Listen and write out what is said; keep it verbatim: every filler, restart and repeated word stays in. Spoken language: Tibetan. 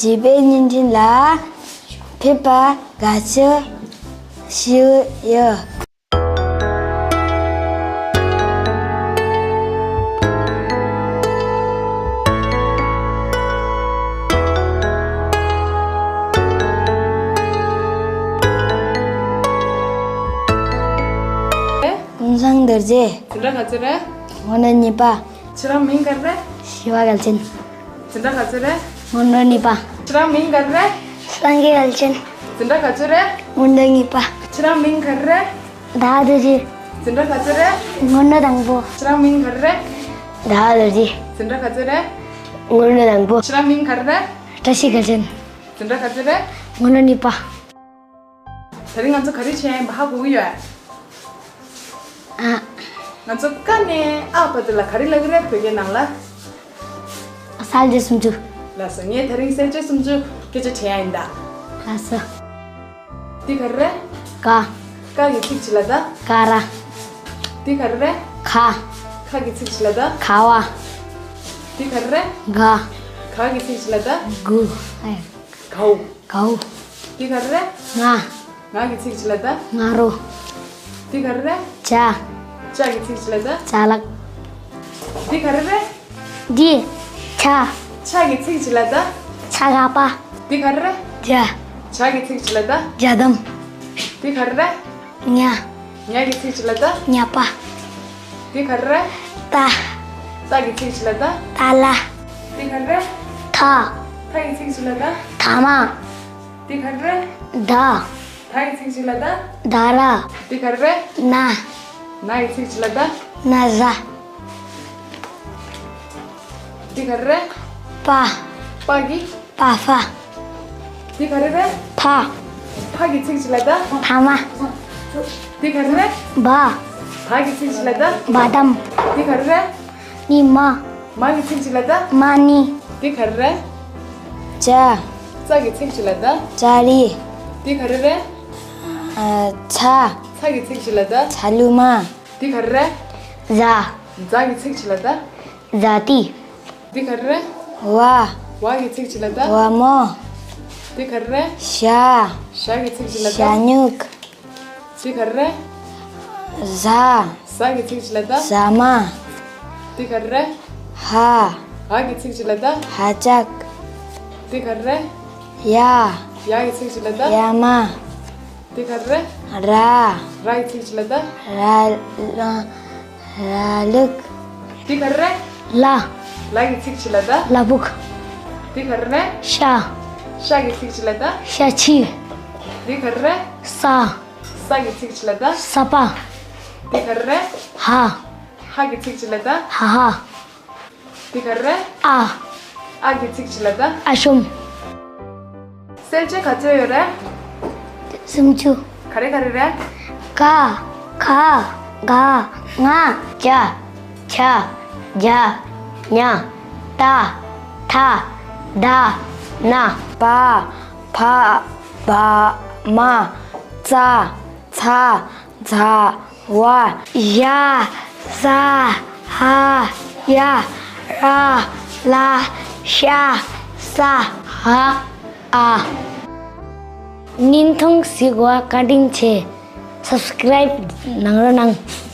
བྱིས་པའི་བརྙན་འཕྲིན་ལ་ཕེབས་པར་དགའ་བསུ་ཞུ་ཡོད། ཀུན་བཟང་རྡོ་རྗེ། འཛིན་གྲྭ་ག་ཚོད་རེད། སྔོན་འགྲོ་གཉིས་པ། ཁྱེད་རང་མིང་ག་རེ་རེད། ཞི་བ་གལ་ཆེན། འཛིན་གྲྭ་ག་ཚོད་རེད། སྔོན་འགྲོ་གཉིས་པ། ཁྱེད་རང་མིང་ག་རེ་རེད། སངས་རྒྱས་གལ་ཆེན། འཛིན་གྲྭ་ག་ཚོད་རེད། སྔོན་འགྲོ་གཉིས་པ། ཁྱེད་རང་མིང་ག་རེ་རེད། ཟླ་བ་རྡོ་རྗེ། འཛིན་གྲྭ་ག་ཚོད་རེད། སྔོན་འགྲོ་དང་པོ། ཁྱེད་རང་མིང་ག་རེ་རེད། ཟླ་བ་རྡོ་རྗེ། འཛིན་གྲྭ་ག་ཚོད་རེད། སྔོན་འགྲོ་དང་པོ། ཁྱེད་རང་མིང་ག་རེ་རེད། བཀྲ་ཤིས་གལ་ཆེན། འཛིན་གྲྭ་ག་ཚོད་རེད། སྔོན་འགྲོ་གཉིས་པ། དེ་རིང་ང་ཚོ་ག་རེ་བྱས་ཡིན་པ་ཧ་གོ་གི་ཡོད། ཨ། ང་ཚོ་ཀ་ནས་ཨ་བར་དུ་ལ་ག་རེ་ལབ་ཀྱི་རེད། བོད་སྐད་ནང་ལ། གསལ་བྱེད་སུམ་ཅུ། ལགས་སོ། ངས་དེ་རིང་གསལ་བྱེད་སུམ་ཅུ་སྐད་ཆ་དྲིས་ཡ་ཡིན་ད། ལགས་སོ། འདི་ག་རེ་རེད། ཀ། ཀ་གི་ཚིག་ཅིག་ལབ་ད། ཀ་ར། འདི་ག་རེ་རེད། ཁ། ཁ་གི་ཚིག་ཅིག་ལབ་ད། ཁ་བ། འདི་ག་རེ་རེད། ག། ག་གི་ཚིག་ཅིག་ལབ་ད། གུ། ཨེ། གའུ། གའུ། འདི་ག་རེ་རེད། ང་། ང་གི་ཚིག་ཅིག་ལབ་ད། ང་རོ། འདི་ག་རེ་རེད། ཇ། ཇ་གི་ཚིག་ཅིག་ལབ་ད། ཇ་ལག། འདི་ག་རེ་རེད། འདི། ཇ། ཇ་གི་ཚིག་ཅིག་ལབ་ད། ཇ་ག་པ། འདི་ག་རེ་རེད། ཇ། ཇ་གི་ཚིག་ཅིག་ལབ་ད། ཇ་དམ། འདི་ག་རེ་རེད། ཉ། ཉ་གི་ཚིག་ཅིག་ལབ་ད། ཉ་པ། འདི་ག་རེ་རེད། ཏ། ཏ་གི་ཚིག་ཅིག་ལབ་ད། ཏ་ལ། འདི་ག་རེ་རེད། ཐ། ཐ་གི་ཚིག་ཅིག་ལབ་ད། ཐ་མ། འདི་ག་རེ་རེད། ད། ད་གི་ཚིག་ཅིག་ལབ་ད། ད་ར། འདི་ག་རེ་རེད། ན། ན་གི་ཚིག་ཅིག་ལབ་ད། ན་ཟ། འདི་ག་རེ་རེད། པ། པ་གི། པ་ཕ། འདི་ག་རེ་རེད། ཕ། ཕ་གི་ཚིག་ཅིག་ལབ་ད། ཕ་མ། འདི་ག་རེ་རེད། བ། བ་གི་ཚིག་ཅིག་ལབ་ད། བ་དམ། འདི་ག་རེ་རེད། ནི་མ། མ་གི་ཚིག་ཅིག་ལབ་ད། མ་ནི། འདི་ག་རེ་རེད། ཙ། ཙ་གི་ཚིག་ཅིག་ལབ་ད། ཙ་རི། འདི་ག་རེ་རེད། ཨ། ཚ། ཚ་གི་ཚིག་ཅིག་ལབ་ད། ཚ་ལུ་མ། འདི་ག་རེ་རེད། ཛ། ཛ་གི་ཚིག་ཅིག་ལབ་ད། ཛ་ཏི། འདི་ག་རེ་རེད། ཝ། ཝ་གི་ཚིག་ཅིག་ལབ་ད། ཝ་མོ། འདི་ག་རེ་རེད། ཞ། ཞ་གི་ཚིག་ཅིག་ལབ་ད། ཞ་སྨྱུག། འདི་ག་རེ་རེད། ཟ། ཟ་གི་ཚིག་ཅིག་ལབ་ད། ཟ་མ། འདི་ག་རེ་རེད། ཧ། ཧ་གི་ཚིག་ཅིག་ལབ་ད། ཧ་ལྕགས། འདི་ག་རེ་རེད། ཡ། ཡ་གི་ཚིག་ཅིག་ལབ་ད། ཡ་མ། འདི་ག་རེ་རེད། ར། ར་གི་ཚིག་ཅིག་ལབ་ད། ར། ར། ར་ལུག། འདི་ག་རེ་རེད། ལ། ལ་གི་ཚིག་ཅིག་ལབ་ད། ལ་ཕུག། འདི་ག་རེ་རེད། ཤ། ཤ་གི་ཚིག་ཅིག་ལབ་ད། ཤ་ཆི། འདི་ག་རེ་རེད། ས། ས་གི་ཚིག་ཅིག་ལབ་ད། ས་པ། འདི་ག་རེ་རེད། ཧ། ཧ་གི་ཚིག་ཅིག་ལབ་ད། ཧ་ཧ། འདི་ག་རེ་རེད། ཨ། ཨ་གི་ཚིག་ཅིག་ལབ་ད། ཨ་ཤོམ། གསལ་བྱེད་ག་ཚོད་ཡོད་རེད། སུམ་ཅུ། ག་རེ་ག་རེ་རེད། ཀ། ཁ། ག། ང་། ཅ། ཆ། ཇ། ཉ། ཏ། ཐ། ད། ན། པ། ཕ། བ། མ། ཙ། ཚ། ཛ། ཝ། ཡ། ཟ། ཧ། ཡ། ར། ལ། ཤ། ས། ཧ། ཨ། བརྙན་ཐུང་གཟིགས་པར་བཀའ་དྲིན་ཆེ། སབ་སི་ཀྲའིབ་གནང་རོགས་གནང་།